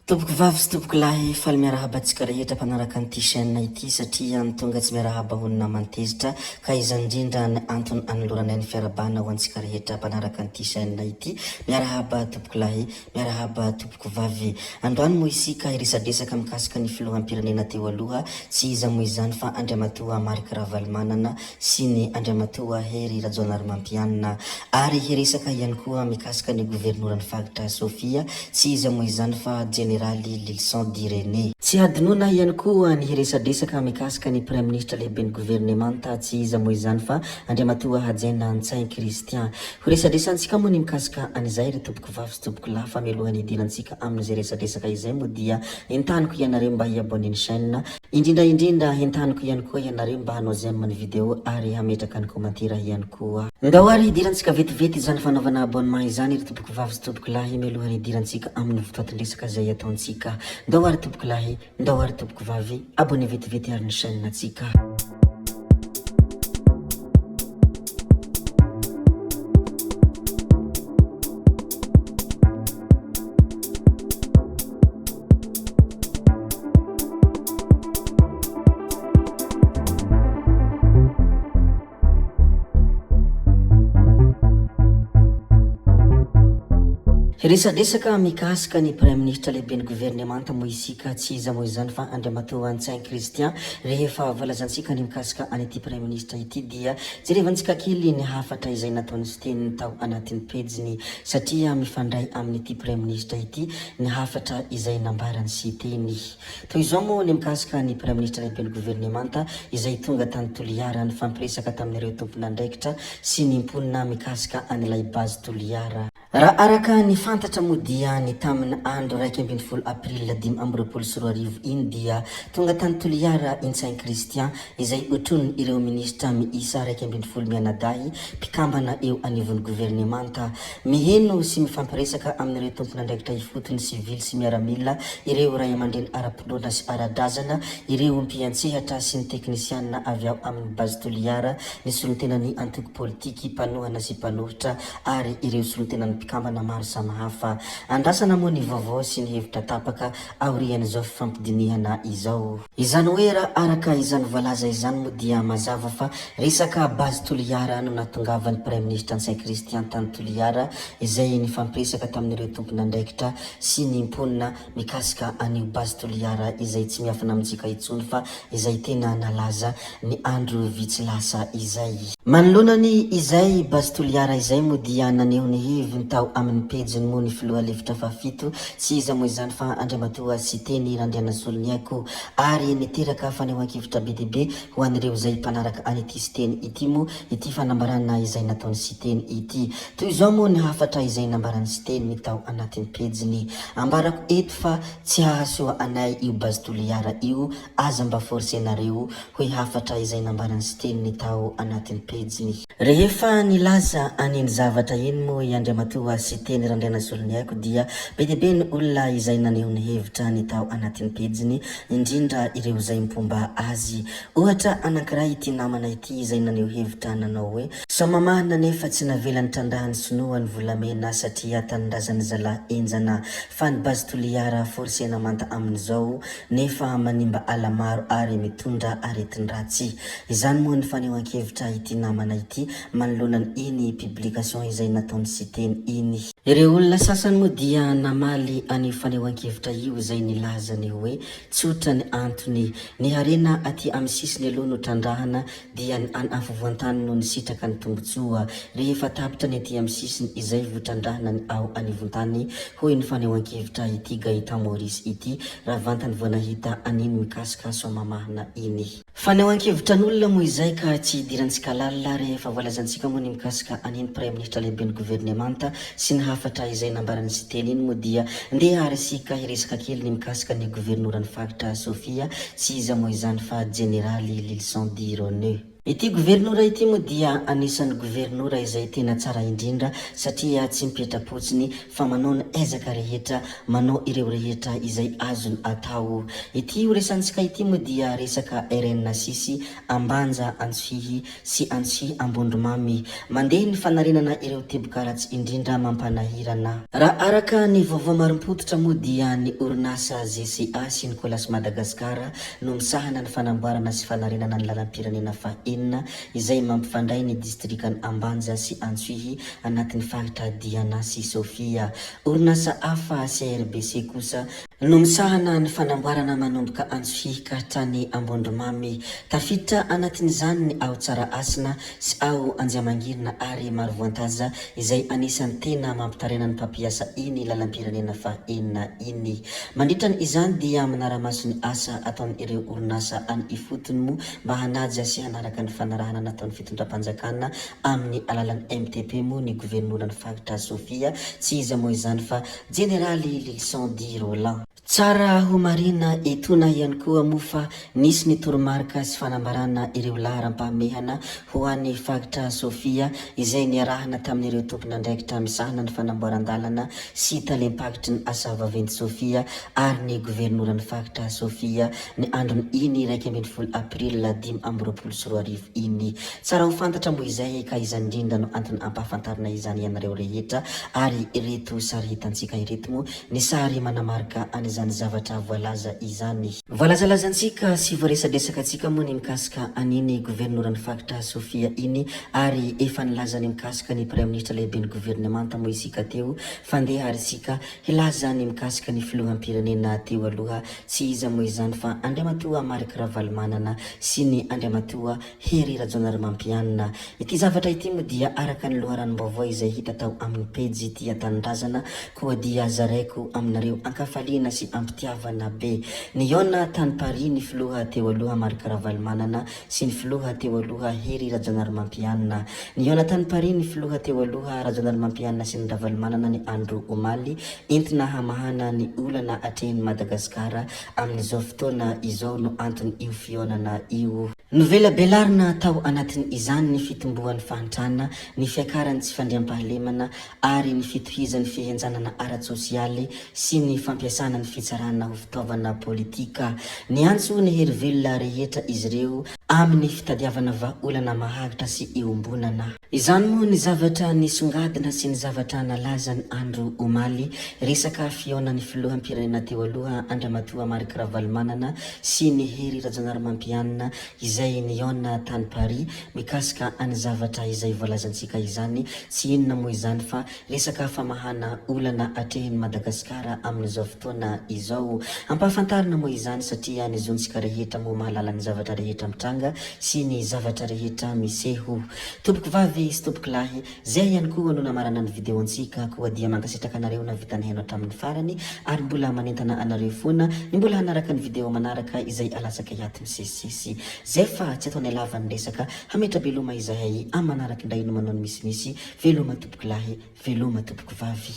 Tompoko vavy sy tompoko lahy, faly miarahaba antsika rehetra mpanaraka an'ity chaîne ity satria ny tonga tsy miarahaba ho ny namany tezitra ka izany indrindra ny antony anoloranay ny fiarahabana ho antsika rehetra mpanaraka an'ity chaîne ity. Miarahaba tompoko lahy, miarahaba tompoko vavy. Androany moa isika hiresadresaka mikasika ny filoham-pirenena teo aloha, tsy iza moa izany fa Andriamatoa Marc Ravalomanana sy ny Andriamatoa Hery Rajaonarimampianina ary hiresaka ihany koa mikasika ny governoran'ny faritra Sofia, tsy iza moa izany fa Jeneraly Lilson Direné. Tsy hadinoina ihany koa ny hiresadresaka mikasika ny Praiminisitra lehiben'ny governemanta, tsy iza moa izany fa Andriamatoa Hajaina Ntsay Christian. Ho resadresantsika moa ny mikasika an'izay ry tompokovavy sy tompokolahy fa mialohan'ny hidirantsika amin'izay resadresaka izay moa dia entaniko ianareo mba hi-abonner ny chaîne Indrindra indrindra entaniko ihany koa ianareo mba hanao j'aime ny vidéo ary hametraka ny commentaire ihany koa. Ndao ary hidirantsika vetivety izany fanaovana abonnement izany ry tompoko vavy sy tompoko lahy mialohan'ny hidirantsika amin'ny votoatin-dresaka izay ataontsika. Ndao ary tompoko lahy, ndao ary tompoko vavy, abonné vetivety ary ny chaîne tsika. Hiresadresaka mikasika ny Praiminisitra lehiben'ny governemanta moa isika, tsy iza moa izany fa Andriamatoa Ntsay Christian. Rehefa voalazantsika ny mikasika an'ity Praiminisitra ity dia jerevantsika kely ny hafatra izay nataony sy teniny tao anatin'ny pejiny satria mifandray amin'ity Praiminisitra ity ny hafatra izay nambarany sy teny. Toy izao moa ny mikasika ny Praiminisitra lehiben'ny governemanta izay tonga tany Toliara nifampiresaka tamin'ireo tompon'andraikitra sy ny mponina mikasika an'ilay base Toliara. Raha araka ny fantatra moa dia ny tamin'ny andro 11 april 2025 iny dia tonga tany Toliara i Ntsay Christian izay otronin' ireo minisitra miisa 11 mianadahy mpikambana eo anivon'ny governemanta. Miheno sy mifampiresaka amin'ireo tompon'andraikitra ifotony sivily sy miaramila, ireo raiamandreny ara-pinoana sy ara-drazana, ireo mpiantsehatra sy ny teknisianina avy ao amin'ny Base Toliara, ny solontenan'ny antoko politiky mpanohana sy mpanohitra ary ireo solontenan'ny mpikambana maro samihafa. Andrasana moa ny vaovao sy ny hevitra tapaka aorian'izao fifampidinihana izao. Izany hoe raha araka izany voalaza izany moa dia mazava fa resaka base Toliara no nahatongavan'ny Praiminisitra Ntsay Christian tany Toliara izay nifampiresaka tamin'ireo tompon'andraikitra sy ny mponina mikasika an'io base Toliara izay tsy miafina amintsika intsony fa izay tena nalaza ny andro vitsy lasa izay. Manoloana ny izay Base Toliara izay moa dia naneho ny heviny tao amin'ny pejiny moa ny filoha lefitra fahafito, tsy iza moa izany fa Andriamatoa Siteny Randrianasoloniaiko ary niteraka fanehoan-kevitra be dia be ho an'ireo izay mpanaraka an'ity Siteny ity moa ity fanambarana izay nataon'i Siteny ity. Toy izao moa ny hafatra izay nambaran'i Siteny tao anatin'ny pejiny, Ambarako eto fa tsy hahasoa anay io Base Toliara io Aza mba forcer-nareo hoy hafatra izay nambaran'i Siteny tao anatin'ny pejiny. Rehefa nilaza an'iny zavatra iny moa i Andriamatoa Siteny Randrianasoloniaiko dia be dia be ny olona izay naneho ny hevitra ny tao anatin'ny pejiny, indrindra ireo izay mpomba azy. Ohatra anankiray ity namana ity izay naneho hevitra nanao hoe, Soamamahana nefa tsy navelany trandrahan'ny sinoa ny volamena satria tanindrazan'ny zalahy henjana fa ny base Toliara forcena manta amin'izao nefa manimba ala maro ary mitondra aretin-dratsy. Izany moa ny fanehoan-kevitra ity namana ity manoloana ny iny publication izay nataon'i Siteny iny. Ireo olona sasany moa dia namaly an'io fanehoan-kevitra io izay nilaza ny hoe tsotra ny antony, ny harena aty amin'ny sisiny aloha no trandrahana dia ny any afovoan-tany no nisitraka ny tombontsoa rehefa tapitra ny aty amin'ny sisiny izay vo trandrahana ny ao anivon-tany, hoy ny fanehoan-kevitra ity Gaëtan Maurice ity raha vantany vao nahita an'iny mikasika Soamamahana iny. Fanehoan-kevitra an'olona moa izay ka tsy hidirantsika lalina rehefa voalazantsika moa ny mikasika an'iny Praiminisitra lehiben'ny governemanta sy ny hafatra izay nambaran'i Siteny iny moa dia ndeha ary isika hiresaka kely ny mikasika ny governoran'ny faritra Sofia, tsy iza moa izany fa Jeneraly Lilson Di Rone. Ity governora ity moa dia anisan'ny governora izay tena tsara indrindra satria tsy mipetra-potsiny fa manao ny ezaka rehetra manao ireo rehetra izay azony atao. Ity horesantsika ity moa dia resaka RN sisy Ambanja Antsohihy sy Antsohihy Ambondromamy. Mandeha ny fanarenana ireo teboka ratsy indrindra mampanahirana. Raha araka ny vaovao marim-pototra moa dia ny orinasa GCA sy ny Colas Madagascar no misahana ny fanamboarana sy fanarenana ny lalam-pirenena fahenina izay mampifandray ny distrikan'i Ambanja sy Antsohihy anatin'ny faritra Diana sy Sofia. Orinasa hafa, CRBC, kosa no misahana ny fanamboarana manomboka Antsohihy ka hatrany Ambondromamy. Tafiditra anatin'izany ny ao Tsarahasina sy ao Anjiamangirina ary Marovoantaza izay anisan'ny tena mampitaraina ny mpampiasa iny lalam-pirenena fahenina iny. Mandritra ny izany dia manara-maso ny asa ataon'ireo orinasa any ifotony moa mba hanaja sy hanaraka ny fanarahana nataon'ny fitondram-panjakana amin'ny alalan'ny MTP moa ny governoran'ny faritra Sofia, tsy iza moa izany fa Jeneraly Lilison Dit Roland. Tsara ho marihina etoana ihany koa moa fa nisy ny toromarika sy fanambarana ireo laharam-pahamehana ho an'ny faritra Sofia izay niarahana tamin'ireo tompon'andraikitra misahana ny fanamboaran-dalana sy talem-paritry ny asa vaventy Sofia ary ny governoran'ny faritra Sofia ny andron' iny 11 april 2025 iny. Tsara ho fantatra moa izay ka izany indrindra no antony ampahafantarina izany ianareo rehetra ary ireto sary hitantsika ireto moa Ny sary manamarika an'izany zavatra voalaza izany. Voalazalazantsika sy voaresadresakantsika moa ny mikasika an'iny governoran'ny faritra Sofia iny ary efa nilaza ny mikasika ny praiminisitra lehiben'ny governemanta moa isika teo fa ndeha ary isika hilaza ny mikasika ny filoham-pirenena teo aloha tsy iza moa izany fa Andriamatoa Marc Ravalomanana sy ny Andriamatoa Hery Rajaonarimampianina. Ity zavatra ity moa dia araka ny loharanom-baovao izay hita tao amin'ny pejy Tia Tanindrazana koa dia zaraiko aminareo ankafaliana sy ampitiavana be. Nihaona tany Paris ny filoha teo aloha Marc Ravalomanana sy ny filoha teo aloha Hery Rajaonarimampianina. Nihaona tany Paris ny filoha teo aloha Rajaonarimampianina sy ny Ravalomanana ny andro omaly entina hamahana ny olana atrehin'i Madagasikara amin'izao fotoana izao no anton'io fihaonana io. Novelabelarina tao anatin' izany ny fitomboan'ny fahantrana, ny fiakaran'ny tsy fandriampahalemana ary ny fitohizan'ny fihenjanana ara-tsosialy sy ny fampiasana ny fitsarana ho fitaovana politika. Niantso ny hery velona rehetra izy ireo amin'ny fitadiavana vahaolana maharitra sy iombonana. Izany moa ny zavatra nisongadina sy ny zavatra nalaza ny andro omaly, resaka fihaonan'ny filoham-pirenena teo aloha Andriamatoa Marc Ravalomanana sy ny Hery Rajaonarimampianina izay nihaona tany Paris mikasika any zavatra izay voalazantsika izany, tsy inona moa izany fa resaka famahana olana atrehin'i Madagasikara amin'izao fotoana izao. Ampahafantarina moa izany satria ny zontsika rehetra moa mahalala ny zavatra rehetra mitranga sy ny zavatra rehetra miseho. Tompoko vavy sy tompoko lahy, zay ihany koa no namarana ny video antsika koa dia mankasitraka anareo navita nihaino hatramin'ny farany ary mbola manentana anareo foana ny mbola hanaraka ny video manaraka izay alatsaka iato misesisesy. Zay fa tsy ataonay lava ny resaka, hametra-beloma izahay am manaraka indray no manao ny misimisy, veloma tompoko lahy, veloma tompoko vavy.